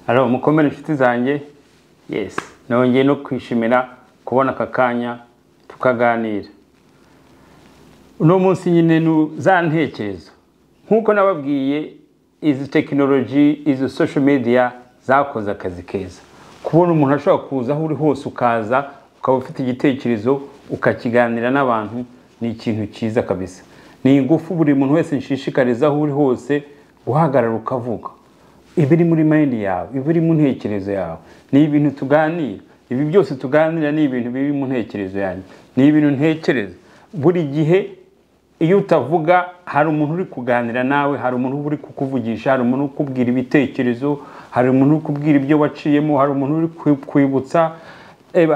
Alo, mukomere inshuti zanjye. Yes, nongeye no kwishimira kubona aka kanya tukaganira. Uno munsi nyine za ntekerezo nkuko nababwiye, izi tekinoloji, izi social media zakoze akazi keza. Kubona umuntu ashobora kuza aho uri hose, ukaza ukaba ufite igitekerezo ukakiganira n'abantu, ni ikintu cyiza kabisa. Ni ingufu buri muntu wese nshishikariza, aho uri hose guhagarara ukavuga ibiri muri mind yawe, ibiri mu ntekerezo yawe. Ni ibintu tuganira, ibi byose tuganira ni ibintu biri mu ntekerezo yanjye, ni ibintu ntekereza buri gihe. Iyo utavuga, hari umuntu uri kuganira nawe, hari umuntu uri kukuvugisha, hari umuntu ukubwira ibitekerezo, hari umuntu uri kubwira ibyo waciyemo, hari umuntu uri kwibutsa,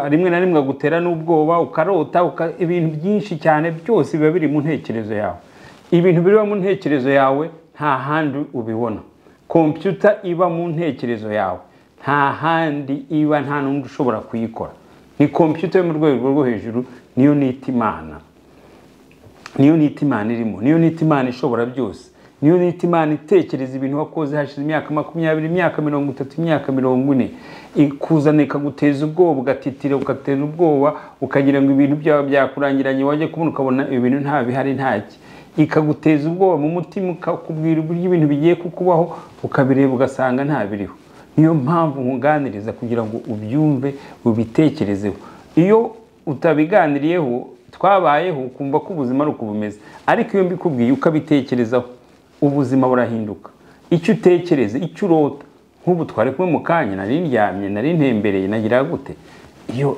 rimwe na rimwe agutera n'ubwoba, ukarota ibintu byinshi cyane. Byose biba biri mu ntekerezo yawe. Ibintu biba mu ntekerezo yawe nta handi ubibona. Kompiyuta iba mu ntekerezo yawe nta handi iba, nta n'undi ushobora kuyikora. Ni kompiyuta yo mu rwego rwo hejuru, niyo nita Imana. Niyo nita Imana irimo, niyo nita Imana ishobora byose, niyo nita Imana itekereza ibintu wakoze hashize imyaka 20, imyaka 30, imyaka 40, ikuzana ikaguteza ubwoba, ugatitira, ugatera ubwoba, ukagira ngo ibintu byawe byakurangiranye, wajya kubona ukabona ibintu nta bihari, ntaki. Ikaguteza ubwoba mu mutima, ukakubwira uburyo ibintu bigiye kukubaho, ukabireba ugasanga nta biriho. Niyo mpamvu nkuganiriza kugira ngo ubyumve, ubitekerezeho. Iyo utabiganiriyeho, twabayeho ukumva ko ubuzima ari uko bumeze, ariko iyo mbikubwiye ukabitekerezaho, ubuzima burahinduka. Icyo utekereza, icyo urota, nk'ubu twari kumwe mu kanya, nari ndyamye, nari ntembereye, nagira gute, iyo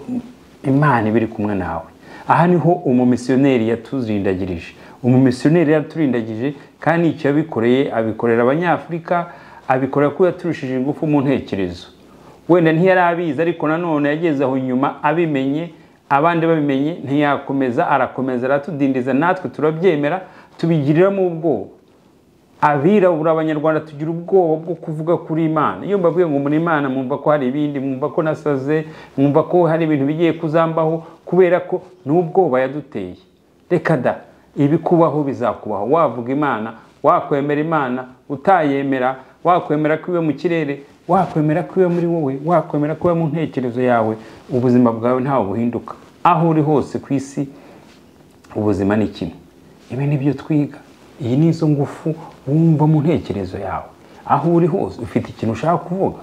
Imana iba iri kumwe nawe. Aha niho umumisiyoneri yatuzindagirije. Umumisiyoneri yaturindagije, kandi icyo yabikoreye abikorera Abanyafurika, abikorera ko yaturushije ingufu mu ntekerezo. Wenda ntiyari abizi, ariko nanone yageze aho nyuma abimenye, abandi babimenye, ntiyakomeza, arakomeza aratudindiza, natwe turabyemera, tubigiriramo ubwoba. Abirabura, Abanyarwanda, tugira ubwoba bwo kuvuga kuri Imana. Iyo mbabwiye ngo muri Imana, mwumva ko hari ibindi, mwumva ko nasaze, mwumva ko hari ibintu bigiye kuzambaho, kubera ko n'ubwoba yaduteye. Reka da, ibikubaho bizakubaho. Wavuga Imana, wakwemera Imana, utayemera, wakwemera ko iwe mu kirere, wakwemera ko iwe muri wowe, wakwemera ko iwe mu ntekerezo yawe, ubuzima bwawe ntawe buhinduka. Aho uri hose ku isi, ubuzima ni kimwe. Ibi ni byo twiga. Iyi ni izo ngufu wumva mu ntekerezo yawe. Aho uri hose ufite ikintu ushaka kuvuga,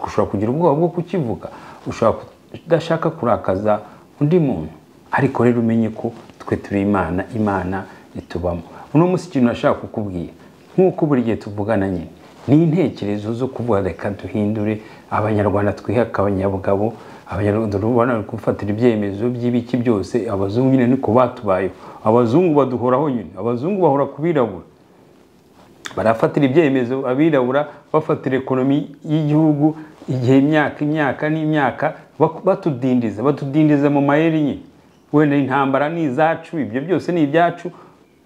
ushobora kugira ubwoba bwo kukivuga, ushobora kudashaka kurakaza undi muntu, ariko rero umenye ko twe turi Imana, Imana itubamo. Uno munsi ikintu nashaka kukubwira, nk'uko buri gihe tuvugana nyine, ni intekerezo zo kuvuga reka duhindure Abanyarwanda, twihaka abanyabugabo. Abanyarwanda ubona gufatira ibyemezo by'ibiki byose, abazungu nyine niko batubayeho. Abazungu baduhoraho nyine, abazungu bahora ku birabura, barafatira ibyemezo abirabura, bafatira economy y'igihugu igihe, imyaka, imyaka n'imyaka, batudindiza, batudindiza mu mayeri nyine. Wenda intambara ni izacu, ibyo byose ni ibyacu.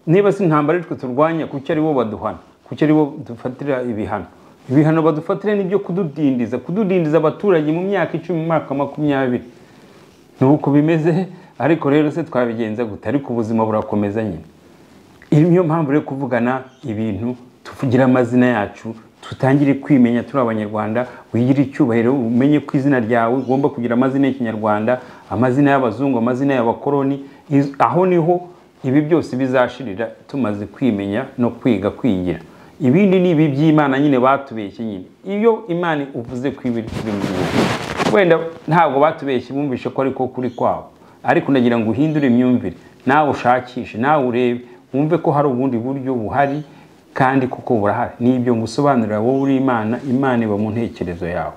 Niba si intambara twe turwanya, kuki ari bo baduhana? Kuki ari bo dufatira ibihano? Ibihano badufatira nibyo kududindiza, kududindiza abaturage mu myaka 10, mu mwaka 20. Nuko bimeze. Ariko rero se twabigenza gute? Ariko ubuzima burakomeza nyine. Niyo mpamvu rero kuvugana ibintu, tuvugira amazina yacu, tutangire kwimenya turi Abanyarwanda, wigire icyubahiro, umenye ko izina ryawe ugomba kugira amazina y'Ikinyarwanda, amazina y'abazungu, amazina y'abakoloni. Aho niho ibi byose bizashirira, tumaze kwimenya no kwiga kwigira. Ibindi ni ibi by'Imana nyine batubeshye nyine. Iyo Imana uvuze ko ibiri kuri muri wowe, wenda ntabwo batubeshye, bumvishe ko ariko kuri kwabo, ariko nagira ngo uhindure imyumvire, nawe ushakishe, nawe urebe, wumve ko hari ubundi buryo buhari, kandi kuko burahari. Nibyo ngusobanurira. Wowe uri Imana, Imana iba mu ntekerezo yawe.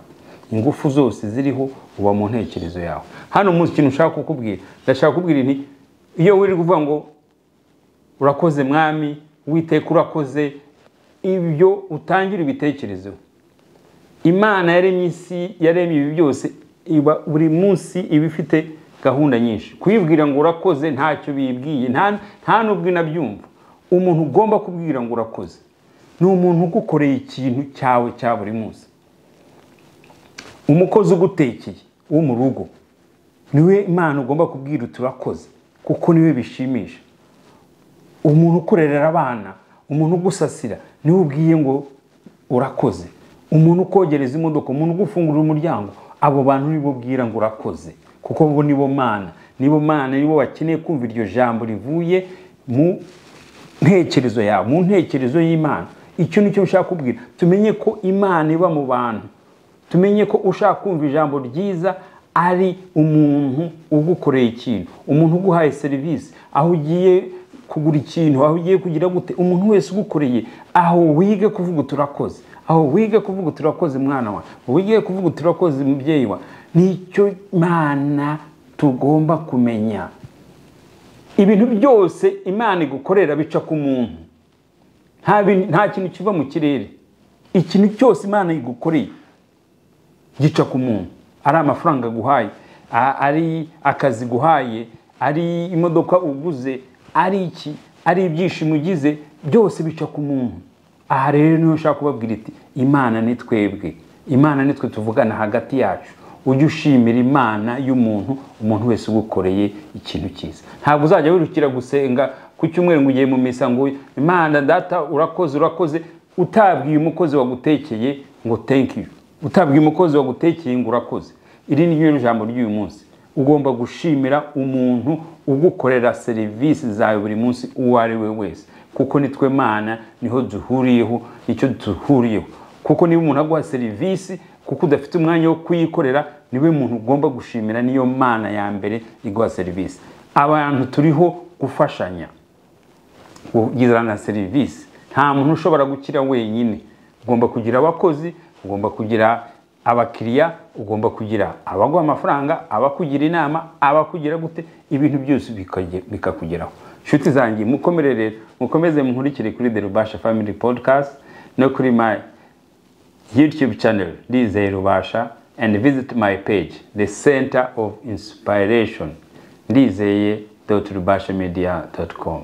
Ingufu zose ziriho uba mu ntekerezo yawe. Hano umunsi ikintu ushaka kukubwira, ndashaka kukubwira nti iyo wiri kuvuga ngo urakoze mwami, Uwiteka urakoze, ibyo utangira ibitekerezo. Imana yaremye isi, yaremye ibi byose, iba buri munsi iba ifite gahunda nyinshi. Kuyibwira ngo urakoze ntacyo bibwiye, nta nubwo inabyumva. Umuntu ugomba kubwira ngo urakoze ni umuntu ugukoreye ikintu cyawe cya buri munsi. Umukozi ugutekeye wo mu rugo niwe Imana ugomba kubwira uti urakoze, kuko niwe bishimisha. Umuntu ukorerera abana, umuntu ugusasira, niwe ubwiye ngo urakoze. Umuntu ukogereza imodoka, umuntu ugufungurira umuryango, abo bantu nibo bwira ngo urakoze, kuko bo nibo Mana, nibo Mana, nibo bakeneye kumva iryo jambo rivuye mu ntekerezo yawe, mu ntekerezo y'Imana. Icyo nicyo nshaka kubwira, tumenye ko Imana iba mu bantu, tumenye ko ushaka kumva ijambo ryiza ari umuntu ugukoreye ikintu, umuntu uguhaye serivisi, aho ugiye kugura ikintu, aho ugiye kugira gute, umuntu wese ugukoreye, aho wige kuvuga turakoze, aho wige kuvuga turakoze mwana wa, wige kuvuga turakoze mubyeyi wa. Nicyo Imana tugomba kumenya. Ibintu byose Imana igukorera bica ku muntu, nta kintu kiva mu kirere. Ikintu cyose Imana igukoreye gica ku muntu, ari amafaranga guhaye, ari akazi guhaye, ari imodoka uguze, ari iki, ari ibyishimo ugize, byose bica ku muntu. Aha rero niho nshaka kubabwira iti Imana ni twebwe, Imana ni twe tuvugana hagati yacu. Ujye ushimira Imana y'umuntu, umuntu wese ugukoreye ikintu cyiza. Ntabwo uzajya wirukira gusenga ku cyumweru ngo ugiye mu misa ngo Imana data urakoze urakoze, utabwiye umukozi wagutekeye ngo thank you, utabwiye umukozi wagutekeye ngo urakoze. Iri ni ryo jambo ry'uyu munsi. Ugomba gushimira umuntu ugukorera serivisi zawe buri munsi, uwo ari we wese, kuko nitwe Mana, niho duhuriyeho, nicyo duhuriyeho. Kuko niba umuntu aguha serivisi kuko udafite umwanya wo kuyikorera, niwe muntu ugomba gushimira, niyo Mana ya mbere iguha serivisi. Abantu turiho gufashanya, kugirana serivisi. Nta muntu ushobora gukira wenyine. Ugomba kugira abakozi, ugomba kugira abakiriya, ugomba kugira abaguha amafaranga, abakugira inama, abakugira gute, ibintu byose bikakugeraho. Inshuti zanjye, mukomere rero, mukomeze munkurikire kuri The Rubasha Family Podcast no kuri my YouTube channel Ndizeye Rubasha, and visit my page The Center of Inspiration, ndizeye.rubashamedia.com.